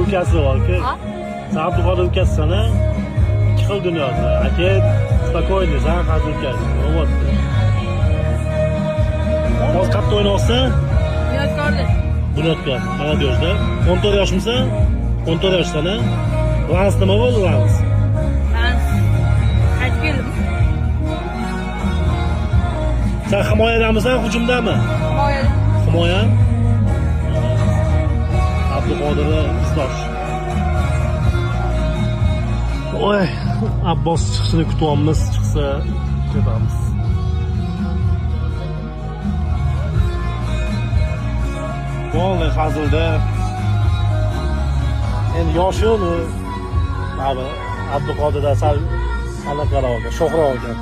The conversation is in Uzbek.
Ukasi bor-ku. Sen Abduqodir ukasisan, a? Ikki xil dunyoda. Aka, спокойный, san hazilkash. Nima bo'lyapti? Hozir qayerda o'ynayapsan? Bunyodkorda. Bunyodkor, Молодежь da. 14 yoshmisan? 14 yoshsan, a? Lans nima bo'ldi, Lans? Lans qaytib keldim. Sen himoyadamisan, hujumdami? Himoyada. Himoya. Abduqodirni izdosh. Oy, Abbos chiqishini kutyapmiz, chiqsa ketamiz. Bo'ldi hazilda. Endi yoshi uni Abduqodirda sal anaqaroq ekan, sho'xroq ekan.